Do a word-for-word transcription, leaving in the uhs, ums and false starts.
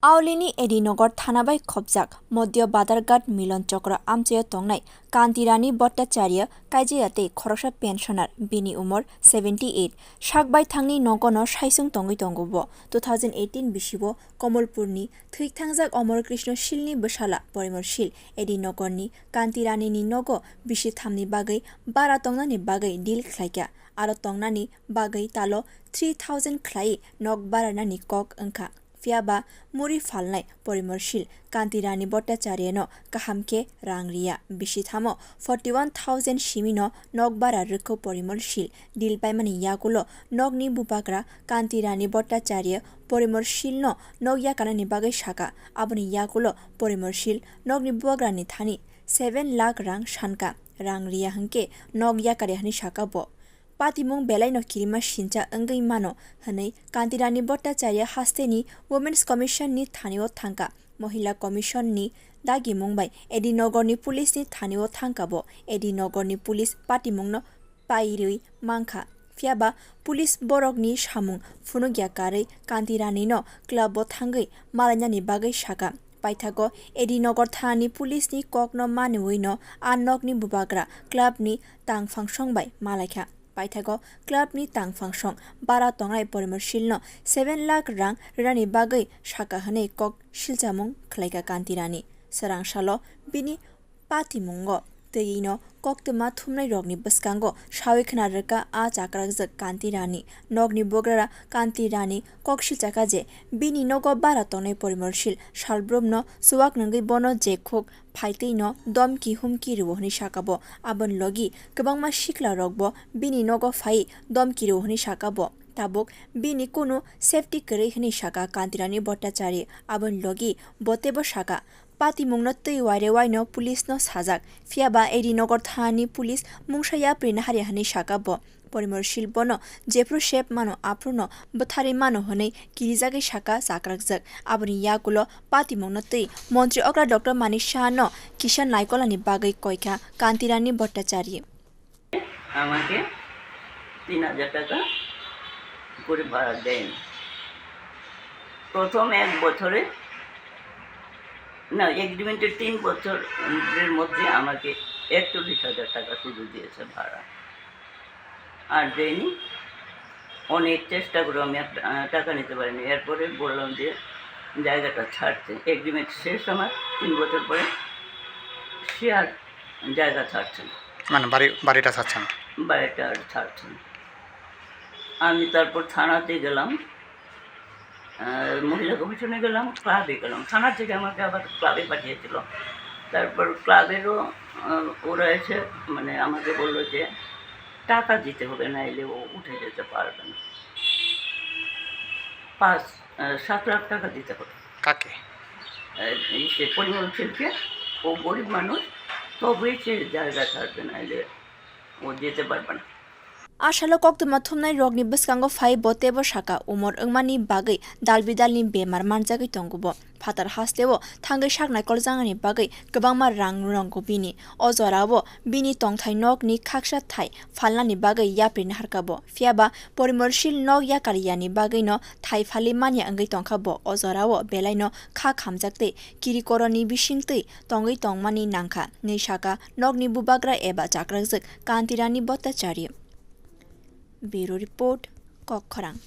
Aulini Edinagar thana bai khopjak Madhya Badharghat Milan Chokra amchaio tongnai Kantirani Bhattacharya kaijaya tei khoroksa pensioner, bini umor seventy eight. Sak baithangni nogono saisung tongwi tongo bo. Two thousand eighteen bisio Kamalpurni thwithangjak Amar Krishna Shilni bwsala Porimor Shil Edinagarni Kantiranini nogo bisi thamni bagwi bara tongnani bagwi deal khlaikha. Aro tongnani bagwi talo three thousand khlai nok baranani kok wngkha. Phiya ba muri phalnai Porimor Shil Kantirani Bhattacharyano kaham khe rang riya. Bisi thamo forty one thousand simino nok bara rwkho Porimor Shil. Deal paimani yagulo nokni bubagra Kantirani Bhattacharya Porimor Shilno nok yakarnani bagwi saka. Aboni yagulo Porimor Shil nokni bubagrani thani seven lakh rang sanka. Rang riya hwnkhe nok yakarya hwnwi saka bo. Patimung belaino kirima sincha wngwi mano hwnwi Kantirani Bhattacharya hasteni Women's Commission ni thanio thangka. Mohila Commission ni dagimung bai Edinagarni police ni thanio thangka bo. Edinagarni police patimungno pairwi mankha. Phiya ba police borokni samung phunukya karwi Kantiranino club o thangwi malainani bagwi saka. Paithago Edinagar thanani police ni kokno manwino a nokni bubagra club ni tangphangsong bai malaikha. Paithago club ni tangphangsong bara tongnai Porimor Shilno seven lakh rang rwnani bagwi saka hwnwi kok silchamung khlaikha Kantirani. Swrang salo bini patimungo twiwino koktwma thumnai rokni bwskango sawi khna rwkha a chakrakjak Kantirani. Nokni bubagra Kantirani kok silchakha je bini nogo bara tongnai Porimor Shil salbrumno chuwak nungwi bono jekhuk phaitwino domki humki rwo hwnwi saka bo. Aboni logi kwbangma sikla rokbo bini nogo phai domki rwo hwnwi saka bo. Tabuk bini kunu safety kwrwi hwnwi saka Kantirani Bhattacharya. Aboni logi bo teibo saka, patimungno twi waire waino police no sajak. Phiya ba Edinagar thanani police mungsa yapri naharya hwnwi saka bo. Porimor Shil bono jephru sep mano aphruno bwtharwi mano hwnwi kirijagwi saka chakrakjak. Aboni yagulo patimungno twi montri okra Doctor Manik Saha no kisa naikolani bagwi koikha Kantirani Bhattacharya. আমাকে তিন হাজার টাকা করে ভাড়া দেন। প্রথম এক বছরে, না, এগ্রিমেন্টের তিন বছরের মধ্যে আমাকে একচল্লিশ হাজার টাকা শুধু দিয়েছে ভাড়া, আর দেয়নি। অনেক চেষ্টা করে আমি একটা, আহ, টাকা নিতে পারিনি। এরপরে বললাম যে জায়গাটা ছাড়তে, এগ্রিমেন্ট শেষ আমার, তিন বছর পরে সে আর জায়গা ছাড়ছে না। মানে বাড়ি, বাড়িটা ছাড়ছে না? বাড়িটা আর ছাড়ছে না। আমি তারপর থানাতে গেলাম, আহ, মহিলা কমিশনে গেলাম, ক্লাবে গেলাম। থানা থেকে আমাকে আবার ক্লাবে পাঠিয়েছিল। তারপর ক্লাবেরও, আহ, ওরা এসে, মানে, আমাকে বললো যে টাকা দিতে হবে, নাইলে ও উঠে যেতে পারবে না। পাঁচ, আহ, সাত লাখ টাকা দিতে হবে। কাকে? আহ, এই সে পরিমল শীলকে, ও গরিব মানুষ, তবেই সে জায়গা ছাড়বে, নাইলে ও যেতে পারবে না। A salo koktwma thumnai rokni bwskango phai bo teibo saka, umor wngmani bagwi dal bidalni bemar manjagwi tongo bo. Phatar hasteo thangwi sak naikoljaknani bagwi kwbangma rang rwngo bini. O jorao bini tongthai nokni khaksa thai phalnani bagwi yapri naharkha bo. Phiya ba Porimor Shil nok yakariyani bagwino thai phali manya wngwi tongkha bo. O jorao belaino kha khamjak tei kirikoroni bisingtwi tongwi tongmani nangkha hwnwi saka nokni bubagra eba chakrakjak Kantirani Bhattacharya. Bureau Report, Kokkhorang.